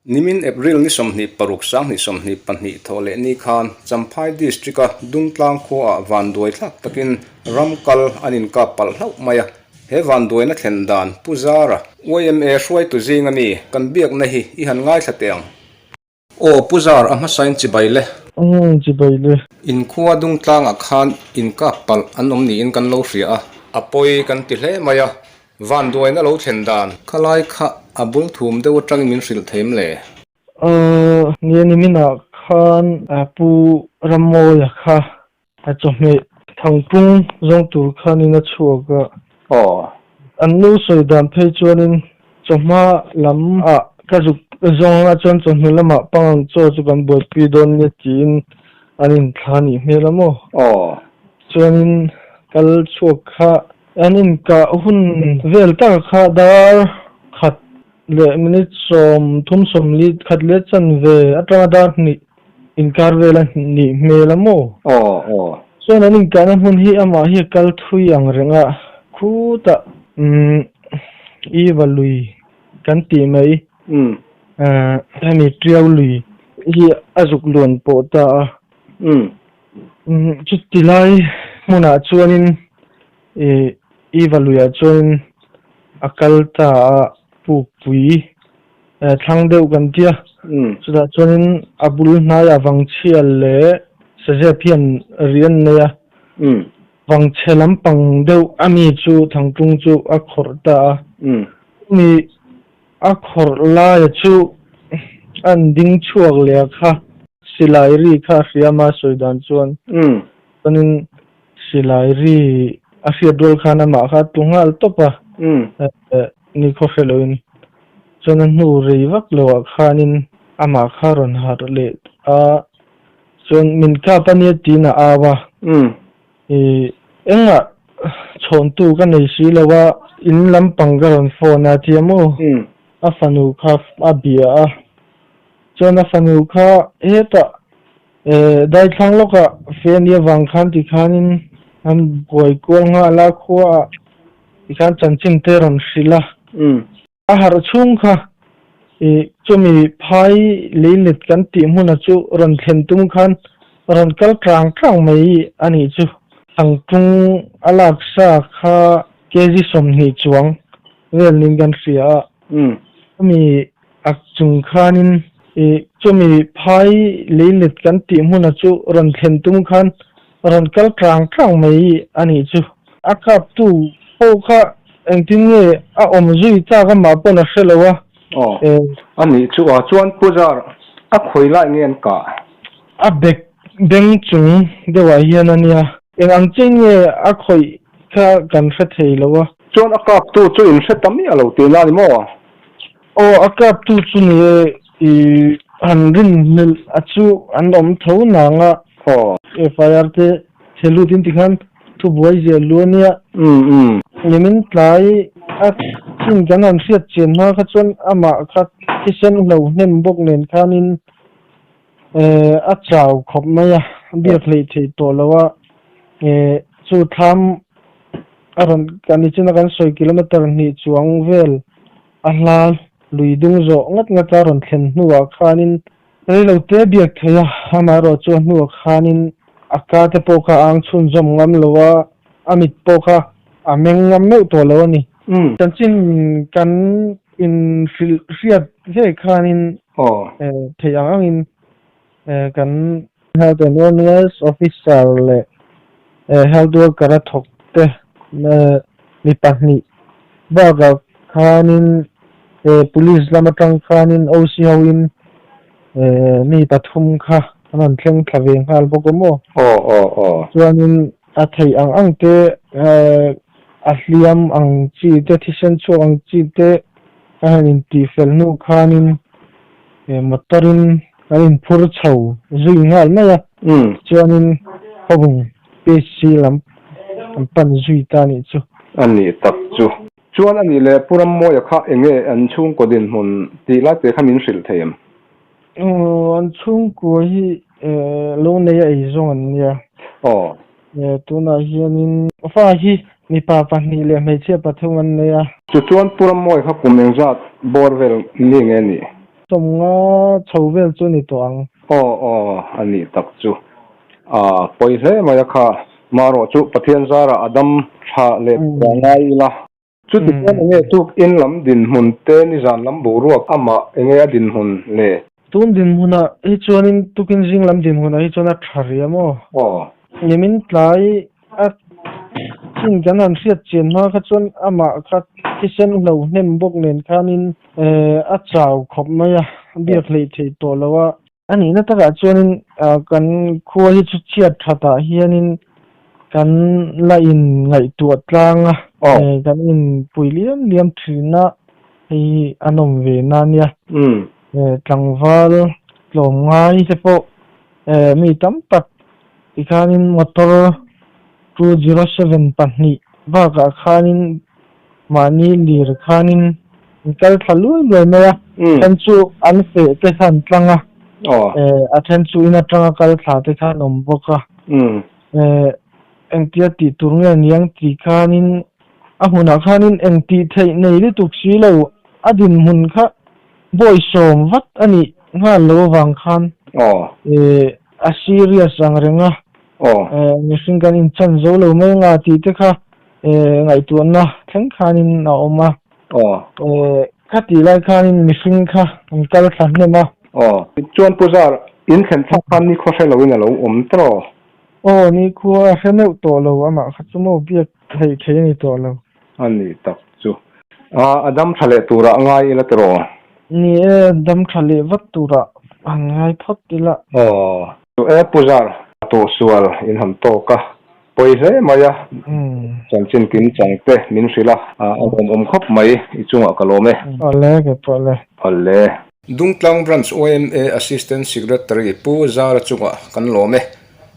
Nimin April ni 26 2022 thawh leh ni khan Champhai District-a Dungtlang khuaah vanduai thlak takin ram kal an inkap palh hlauh mai a. He vanduaina thlen dan Pu Zara, yma hruaitu zinga mi kan biakna hi i han ngaithla teh ang. Aw Pu Zar, a hmasain chibai le. Umm chibai le. Inkhua Dungtlangah khan inkap palh an awm niin kan lo hria a. A pawi kan ti hle mai a. Vanduaina lo thlen dan. Khalai kha a bul thum deuh atangin min hrilh theim le? Aw, nia niminah khan Pu Rammawia kha a chawhmeh thangpung zawng tur khanin a chhuak a. Aw. An nu sawi dan phei chuanin chawhma lamah ka zuk zawng a chuan chawhnu lamah pangang chaw chu kan buaipui dawn nia tiin an inthla nih hmel a maw? Aw. Chuanin kal chhuak kha An inkah hun vel tak kha dar khat leh minute 30 khat leh chanve atanga dar hnih inkar vel a nih hmel a maw? Aw aw. Chuan an inkahna hmun hi amah hi a kal thui ang reng a, khutah umm Iva lui kan tih mai hemi Tiau lui hi a zuk luan pawh ta a. Chuti lai hmunah chuanin ih Iva luiah chuanin a kal ta a, pukpui thlang deuh kan tia. Chutah chuanin a bul hnaiah Vangchhia leh Sazep hian ri an nei a. Vangchhe lampang deuh a mi chu Thangtlung chu a khawrh ta a. Chumi A khawrh laia chu an ding chhuak leh a kha. Silai ri kha a hria a sawi dan chuan. Chuanin silai ri a hriat rual khan amah kha a tlu nghal tawp a, ni khaw hre loin. Chuan a hnu rei vak loah khanin amah kha a rawn harh leh a, chuan min kap a nia tiin a au a. I engah chhawntu ka nei si lo a, in lampang ka rawn phone a tia maw? A fanu kha a bia a, chuan a fanu kha hetah daithlang lawkah fe a nih avang khan tikhanin an buai kual nghal a, khuaah tikhan chanchin te rawn hrilh a. A harh chhung kha i chumi phai leilet kan tih hmuna chu rawn thlen tum khan rawn kal tang tang mai a nih chu. Thangtlung a lak sa kha kg 20 chuang vel niin kan hria a. Chumi ak chung khanin i chumi phai leilet kan tih hmuna chu rawn thlen tum khan rawn kal tang tang mai a nih chu. A kaptu pawh kha engtin nge a awm zui tak amah pawn a hre lo a. Aw, a nih chu a. Chuan Pu Zar, a khawi lai nge an kah? A bek beng chung deuhah hian a nia. Eng ang chiah nge a khawih kha kan hre thei lo a. Chuan a kaptu chu in hre ta miah lo tihna a ni maw? Aw, a kaptu chu ni e, i han rinhlelh a chu an awm tho nang a. Aw. FIR te chhe lut in tikhan thubuai zia lu a nia. Umm. Nimin tlai a chin kan han hriat chian hma kha chuan amah kha thisen hlo hnem bawk nen khanin a chau khawp mai a, biak hleih theih tawh lo a, chu thlam a rawn kan nichina kan sawi kilometer hnih chuang vel a hla lui dung zawh ngat ngat a rawn thlen hnuah khanin reilo te biak theih a, amaherawh chu a hnuah khanin a ka te pawh kha a ang chhunzawm ngam lo a, a mit pawh kha a meng ngam meuh tawh lo a ni. Chanchin kan inhrilh hriat ve khanin theih ang angin kan Health and Wellness Officer leh Health Worker a thawk te mi pahnih bakah khanin Police lam atang khanin OC hoin mi pathum kha an rawn thleng thla ve nghal bawk a maw? Chuanin a theih ang ang te a hliam ang chi te thisen chhuak ang chi te a han intihfel hnu khanin motor in an inphur chho zui nghal mai a, tichuanin Khawbung PHC lam an pan zui ta anih chu. A nih tak chu. Chuan a nih leh Pu Rammawia kha eng nge an chhungkaw dinhmun tih lai te kha min hrilh thei em? Aw, an chhungkua hi lo nei a ei zawng an nia. Aw. Tunah hianin fa hi mipa pahnih leh hmeichhia pathum an nei a. Chu chuan Pu Rammawia kha kum engzat bawr vel mi nge nih? 50 chho vel chu ni tawh ang. Aw aw a nih tak chu. A pawi hle mai a kha. Marawh chu Pathian zarah a dam tha leh tawh ngai ila. Chuti chuan enge tuk in lam dinhmun te nizan lam boruak amah enge a dinhmun le? Tun dinhmunah hi chuanin tukin zing lam dinhmunah hi chuan a tha riam aw. Aw. Nimin tlai a chin kan han hriat chian hma kha chuan amah kha thisen hlo hnem bawk nen khanin a chau khawp mai a, biak hleih theih tawh lo a. A nihna takah chuanin kan khua hi chu chhiat thatah hianin kan la in ngaihtuah tlang a, kan in pui liam liam thin a, hei hi a nawm ve na nia. Tlangval tlawm ngai te pawh mi tam tak tikhanin motor 207 bakah khanin Mahni lir khanin an kal thla luai luai mai a, then chu an feh te kha an tlang a, a then chu in atanga kal thla te kha an awm bawk a. Engtia tih tur nge niang tih khanin a hmunah khanin eng tih theih nei lutuk si lo, a dinhmun kha bawisawm vat a nih nghal lo avang khan a serious ang reng a, mihring kan inchan zo lo mai anga tih te kha ngaihtuahna thleng khanin a awm a. Khatih lai khanin mihring kha an kal thla hnem a. Aw. Chuan Pu Zar, in thlen thlak khan nikhua hre loin a lo awm tawh? Aw, nikhua a hre meuh tawh lo, amah kha chu maw biak theih theih a ni tawh lo. A ni tak chu. A dam tha leh turah a ngai ila tiraw? Ni e, dam tha leh vat turah han ngai phawt ila. Aw. Chu e, Pu Zar, tawhsual in han tawk a, pawi hle mai a, chanchin kim chang te min hrilh a, a lawmawm khawp mai, i chungah ka lawm e. Awle, ke pawh le. Awle. Dungtlang Branch yma Assistant Secretary Pu Zara chungah kan lawm e.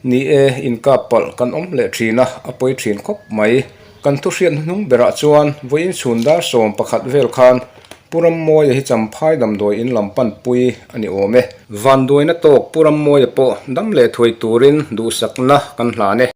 Ni e, inkap palh kan awm leh thin a, a pawi thin khawp mai. Kan thuhriat hnuhnung berah chuan vawiin chhun dar 11 vel khan Pu Rammawia hi Champhai damdawi in lam panpui a ni awm e. Vanduaina tawk Pu Rammawia pawh dam leh thuai turin duhsakna kan hlan e.